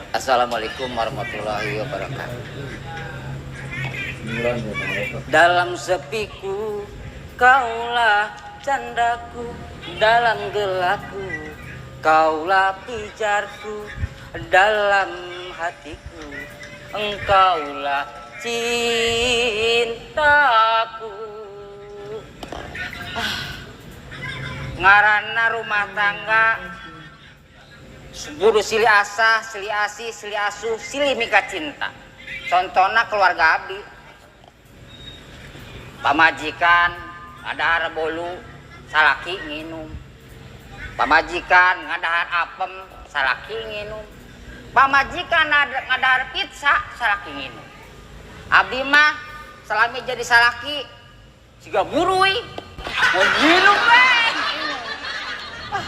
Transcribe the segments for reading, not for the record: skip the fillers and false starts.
Assalamualaikum warahmatullahi wabarakatuh. Dalam sepiku kaulah candaku, dalam gelapku kaulah pijarku, dalam hatiku engkaulah cintaku. Ah, ngaranna rumah tangga kudu silih asah, silih asih, silih asuh, silih mika cinta. Contohnya keluarga abdi. Pamajikan ngadahar bolu, salaki nginum. Pamajikan ngadahar apem, salaki nginum. Pamajikan ngadahar pizza, salaki nginum. Abdi mah selami jadi salaki siga buruy mau nginum we. Ah,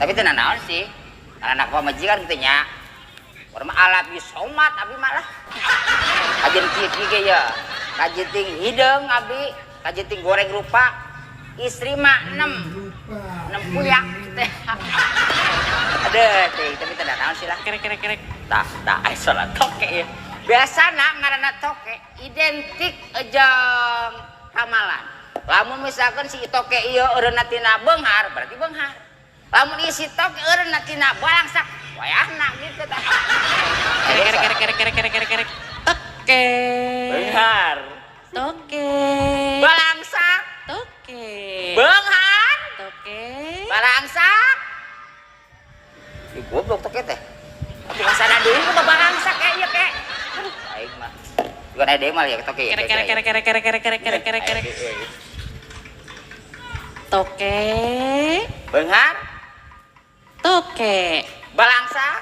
tapi teu naon sih. Anak pamajikan gitu nya. Urang mah alap somat abdi mah lah. Kajian kieu kieu ge ya. Kajian ting hideung abdi, kajian ting goreng rupa. Istri mah 6. 6 kuyak teh. Aduh, ting, tapi teu naon sih lah. Kerek kerek kerek. Tah, tah, ai salah toke ya. Biasana ngaranna toke identik jeung ramalan. Lamun misalkan si toke ieu eureunna tina beunghar, berarti beunghar. Lamun ieu si toke eureunna tina balangsak, wayahna gitu tah. Kerek kerek kerek kerek kerek kerek kerek. Toke. Beunghar. Toke. Balangsak, Toke. beunghar, Toke. balangsak. Ih, goblok toke teh. Atuh masana deui kumaha balangsak kayak ieu kek. Aduh, aing mah. Bukan aya deui mah ya toke ya. Kerek kerek kerek kerek kerek kerek kerek kerek kerek kerek. Toke. Beunghar, Toke. balangsak.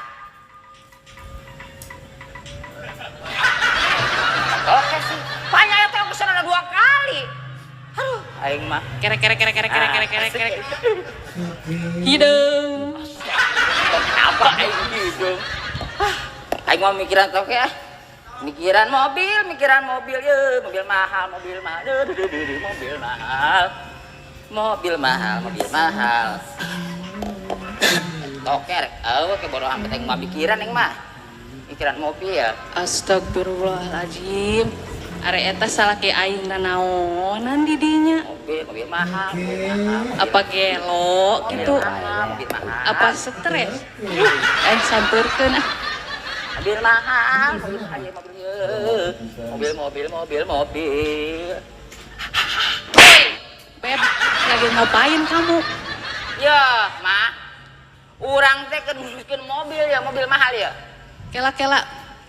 Toke sih. Banyak ya toke kesana dua kali. Aduh, aing mah. Kerek kerek kerek kerek kerek kerek kerek kerek. Hideung. Apa aing hidung? Ah, aing mau mikiran toke ah. Mikiran mobil, ye, mobil mahal, mobil mahal, duh, duh, duh, duh, mobil mahal. Mobil mahal, mobil mahal. Toke rek, eueuh ke bodoh amat aing mah mikiran aing mah. Mikiran mobil. Astagfirullahaladzim. Are eta salaki aing nanaonan di dinya. Mobil, mobil mahal, mobil mahal. Mobil Apa gelo mobil gitu? mahal, mobil mahal. Apa stres? Sampeurkeun ah. Mobil mahal, mobil mahal, ya, mobil ye. Mobil, mobil, mobil, mobil. Beb, lagi ngapain kamu? Ya, Ma. Urang teh keur nguruskeun mobil ya, mobil mahal ya. Kela-kela.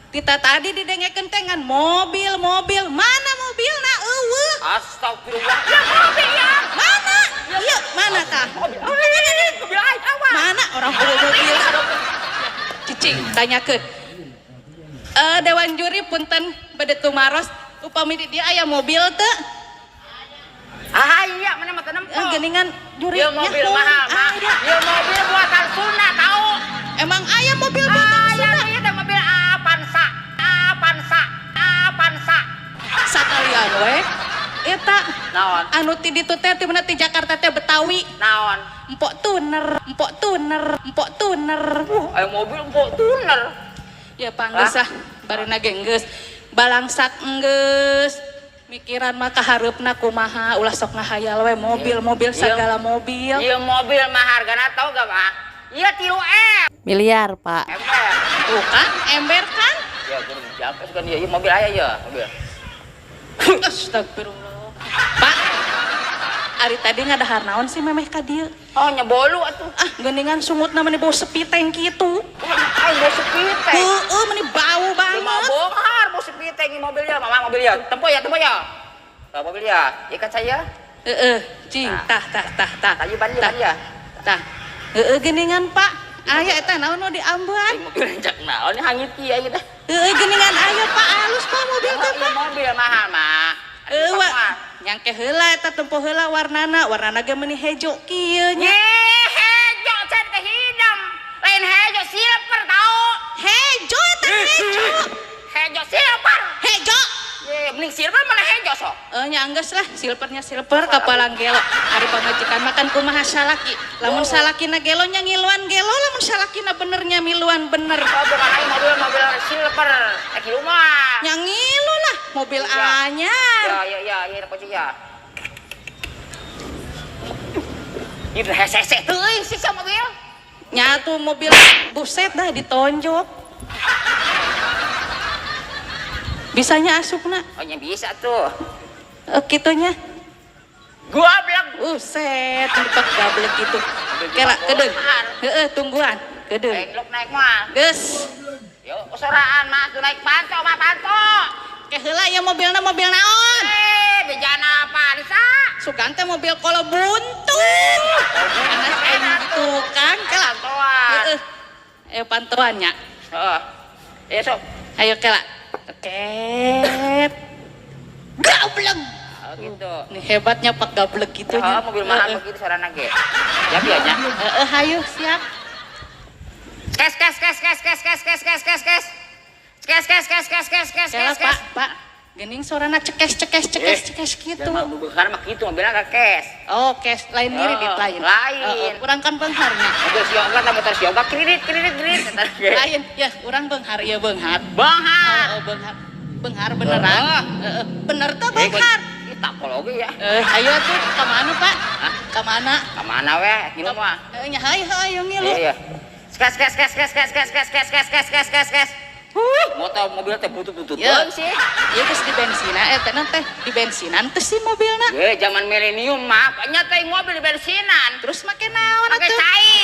Tita tadi didengekeun teh ngan mobil, mobil. Mana mobilna? Eueuh. Astagfirullah. Ya mobil ya. Mana? Iya, mana tah? Mobil. Mobil aing awas. Mana orang eueuh mobil? Cicing, tanyakeun. Dewan juri punten bade tumaros, upami di dieu aya mobil teu? Ah iya, mana mah teu nempo. Geuningan juri Ya mobil nyaho. Mahal, Ma. Aya. Ya mobil buatan Sunda tahu. Emang aya mobil buatan Ah, Sunda? ya itu mobil Avanza. Avanza. Avanza. Sakalian we. Eta Naon? Anu ti ditu teh ti mana ti Jakarta teh Betawi. Naon? Empok tuner, empok tuner, empok tuner. Ayo mobil empok tuner. Ya panggeus ah, barina ge geus. Balangsak enggeus. Mikiran mah kahareupna kumaha, ulah sok ngahayal we mobil, mobil segala mobil. Iya mobil mah hargana tau gak, Mah? Iya 3 M. Miliar, Pak. Ember. Tuh kan, ember kan? Ya, guru jam kan iya, iya mobil aya ya, mobil. Astagfirullah. Pak, ari tadi ngadahar naon sih memeh ka dieu? Oh, nya bolu atuh. Ah, geuningan sungutna meni bau sepiteng kitu. Wah, aing bau sepiteng. Heeh, meni bau Mah banget. Bongkar bau sepiteng ini mobilnya, Mama mobilnya. Tempo ya, tempo ya. Nah, mobilnya, ikat saya. Heeh, cing, tah tah tah tah. Tayu ban Tah, ban ya. tah. Heeh, geuningan Pak. Aya eta naon nu diambean? Aing mobil cak naon hangit kieu aing teh. Heeh, geuningan aya Pak, alus Pak mobil teh Iya Pak. Mobil mahal, Mak. Heuh, wa, nyangke heula eta tempo heula warnana, warnana ge meuni hejo kieu nya. Ye, hejo can teh hidam. Lain hejo silver tau. Hejo eta hejo. Hejo silver. Hejo. Ye, mending silver mana hejo sok. Nya anggeus lah, silvernya silver kapalang gelo. Ari pamajikan makan kumaha salaki. Lamun salakina gelo nya ngiluan gelo, lamun salakina benernya miluan bener. Oh, bukan aing mobil silver. Kilu mah. Nya ngilu lah, mobil anyar. Ya, ya, kunci ya. Ieu hese-hese teuing sih mobil. Nya tuh mobil buset dah ditonjok. Bisanya asupna. Oh nya bisa tuh. Kitunya. Gablek. Buset, tempat gablek gitu. Kela kedeung. Heeh, tungguan. Kedeung. Naik naik mah. Geus. Yo, soraan mah tuh naik panto mah panto. Ke heula ya mobilna mobil naon? Bejana apa Anissa? Sugan teh mobil kolo buntu. Anas aing gitu kan kela. Pantoan. Heeh. Ayo pantoan nya. Heeh. Ayo sok. Ayo kela. Ket. Gablek. Oh gitu. Nih hebatnya Pak gablek gitu nya. Oh, mobil mahal begitu sorana ge. Siap ya nya? Heeh, hayu siap. Kes kes kes kes kes kes kes kes kes kes. Kes kes kes kes kes kes kes kes. Pak, Pak. Gening sorana cekes cekes cekes cekes gitu. Mah beunghar mah kitu mobilna ka kes. Oh, kes lain ngiri dit lain. Lain. Urang kan beungharnya. Mobil sioga ta motor sioga kredit kredit kredit. Lain, ya urang beunghar ieu beunghar. Beunghar. Oh, beunghar. Beunghar beneran. Heeh. Bener teh beunghar. Ieu tapol oge ya. Ayo atuh ka mana, Pak? Ka mana? Ka mana we ngilu mah. Heeh nya hayu hayu ngilu. Iya. Kes kes kes kes kes kes kes kes kes kes kes kes kes. Motor mobil teh butut-butut sih. Ieu geus di bensinan eta teh di bensinan teh si mobilna. Ye zaman milenium mah banyak teh mobil di bensinan. Terus make naon atuh? Make cai.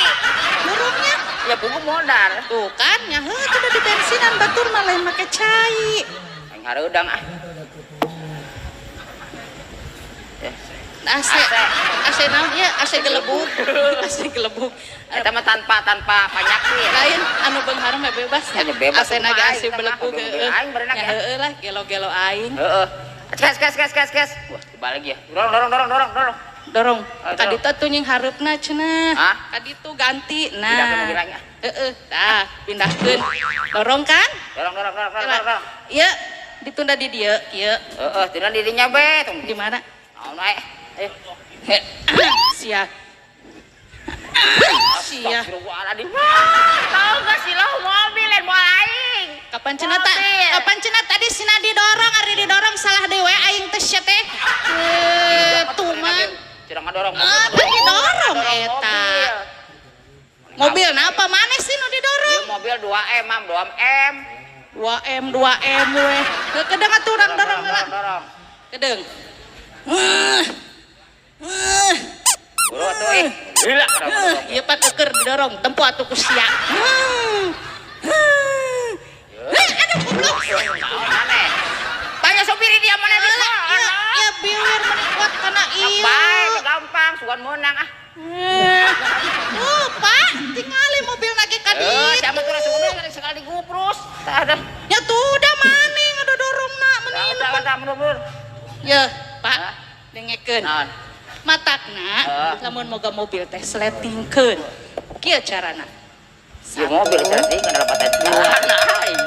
Murungnya ya pugu modar. Tuh kan nya heuh teh di bensinan batur mah lain make cai. Aing hareudang ah. AC AC naon ieu AC gelebug. AC gelebug. Eta mah tanpa penyakit. Lain anu beunghar mah bebas ya. Bebas AC na ge AC belebug heeh. Aing berenang ya. Heeh lah gelo-gelo aing. Heeh. Kes kes kes kes kes. Wah, dibalik ya. Dorong dorong dorong dorong dorong. Dorong. Ka ditu atuh nying hareupna cenah. Ka ditu ganti. Nah. Heeh, tah pindahkeun. Dorong kan? Dorong dorong dorong dorong. Ieu ditunda di dieu kieu. Heeh, tunda di dinya be. Di mana? Naon wae. Sia. Sia. Tahu gak sih lo mobil lain moal aing. Kapan cenah ta? Kapan cenah tadi sina didorong, ari didorong salah deui we aing teh sia teh. Tuman. Cenah ngadorong mobil. Ah, tadi dorong eta. Mobil napa maneh sih nu didorong? Ieu mobil 2M, Mam, 2M. 2M, 2M we. Kedeung atuh urang dorong heula. Kedeung. Buru atuh ih. Gila. Ieu pan eueur didorong, tempo atuh ku sia. Aduh goblok. Naon maneh? Tanya sopir dia mana di mana? Ya biwir meni kuat kana ieu. Bae gampang sugan meunang ah. Oh, Pak, tingali mobil lagi ka ditu. Siapa tuh mobil sekali diguprus. Tah ada. Ya tuh udah maneh ngadodorongna meni. Tah. Ya, Pak, dengekeun. Matakna lamun moga mobil teh sletingkeun. Kieu carana. Ieu mobil sletingkeun dalam patah dua,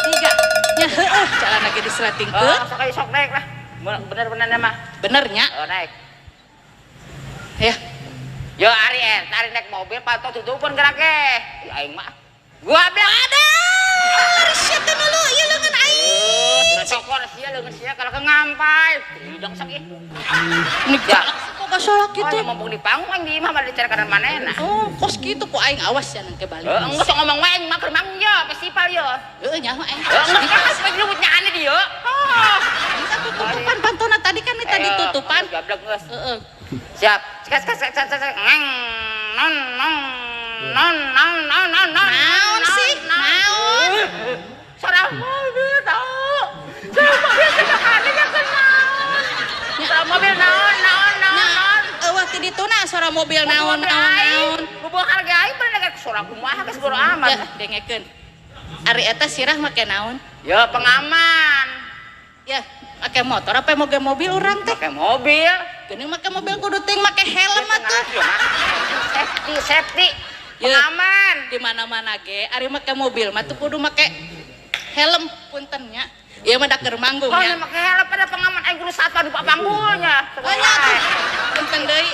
tiga. Nya heueuh carana ge disletingkeun. Sok aya sok naik lah. Bener-bener mah. Bener nya? Oh, naik. Ya. Yo ari ari naik mobil pantau tutupan gerak ge. Aing mah. Gua bilang ada. Sia teh nu ieu leungeun aing. Sokor sia leungeun sia kalau ke ngampai. Hidung sok ih. Ini galak kok salah kitu. Oh, mumpung di panggung aing di imah mah dicarakan manehna. Oh, kos kitu ku aing awas ya nangke balik. Heeh, geus ngomong wae aing mah keur manggung yo, festival yo. Heeh, nyaho aing. Heeh, geus geus leuwut nyaane di yo. Oh. Bisa tutupan pantona tadi kan nih tadi tutupan. Gablek geus. Heeh. Siap. Kes kes kes kes. Neng non non non non non non non. Naon sih? Naon? Suara mobil tau. Suara mobil kebakaran yang naon. Suara mobil naon naon naon. Eueuh ti dituna suara mobil naon naon naon. Bubuh harga aing bener ge suara kumaha geus bodo amat. Ya, dengekeun. Ari eta sirah make naon? Ya pengaman. Ya, make motor apa moge mobil urang teh? Make mobil. Geuning make mobil kudu ting make helm atuh. Safety, safety. Pengaman. Di mana-mana ge ari make mobil mah tuh kudu make helm punten nya. Ieu mah da keur manggung Oh, nya. nya make helm pada pengaman aing kudu satpam di panggulnya. Oh nya atuh. Punten deui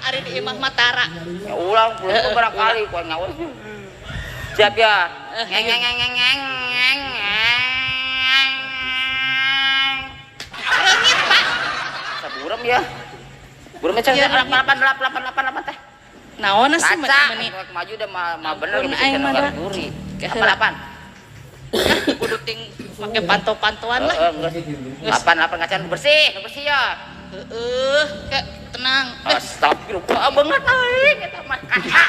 ari di imah mah tara. Ya ulang belum Heeh, barangkali ku aing ngawas. Siap ya. Eh, Ngeng ngeng ngeng ngeng ngeng ngeng. Reungit, Pak. Saburem ya. Burem aja Iya, 8 8 8 8 8 8 teh. Naon sih Kaca, meni maju udah mah mah bener Ampun, gitu aing mah da. duri. Keheula. 8 8. Kudu ting make pantau-pantauan lah. Heeh, geus. 8 8 kaca bersih, bersih ya. Heeh, ke tenang. Eh, Astagfirullah banget aing eta mah kaca.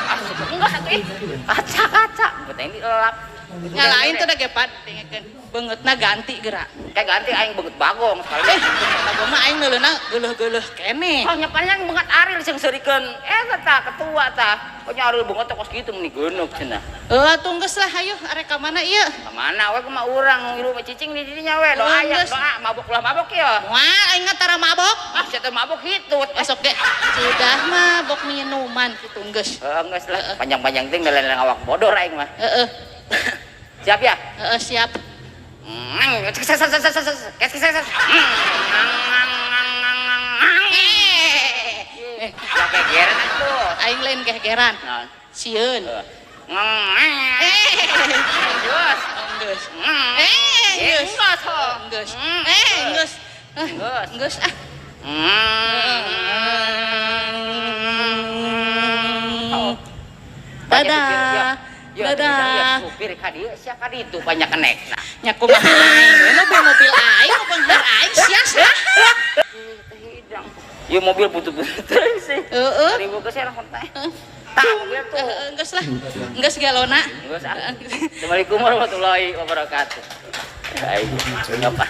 Astagfirullah enggak satu ih. Kaca kaca. Betul ini lelap. Nyalain tuh da ge Pak, dengekeun. Beungeutna ganti geura. Kayak ganti aing beungeut bagong sekali. Eh, bagong mah aing neuleuna geuleuh-geuleuh keneh. Oh, nya paling beungeut Aril sing seurikeun. Eta tah ketua tah. Pokoknya Aril beungeut teh kos kitu meni geuneuk cenah. Heuh atuh geus lah hayu arek ka mana ieu? Ka mana we kumaha urang ngilu mah cicing di dinya we doa Heeh, ya geus. doa mabok ulah mabok ya. Moal aing mah tara mabok. Ah, sia teh mabok hitut. Esok ge sudah mabok minuman kitu geus. Heeh, geus lah panjang-panjang ting meleleng awak bodor aing mah. Heeh, Siap ya? heeh siap. Eh, Ya kegeran atuh. aing lain gegeran. Nah. Sieun. Geus. Geus. Eh, geus. Geus. Geus. Eh, geus. Ah, Geus. Geus ah. Dadah. Dadah. Supir ka dieu sia ka ditu banyak kenek. Nah, Nya kumaha aing? Mobil-mobil aing, nu beunghar aing sia saha? Ieu mobil butuh-butuh teuing sih. Heeh. Ribu geus ya teh. Tah mobil tuh. Heeh, geus lah. Geus galona. Geus ah. Assalamualaikum warahmatullahi wabarakatuh. Ayo, apa?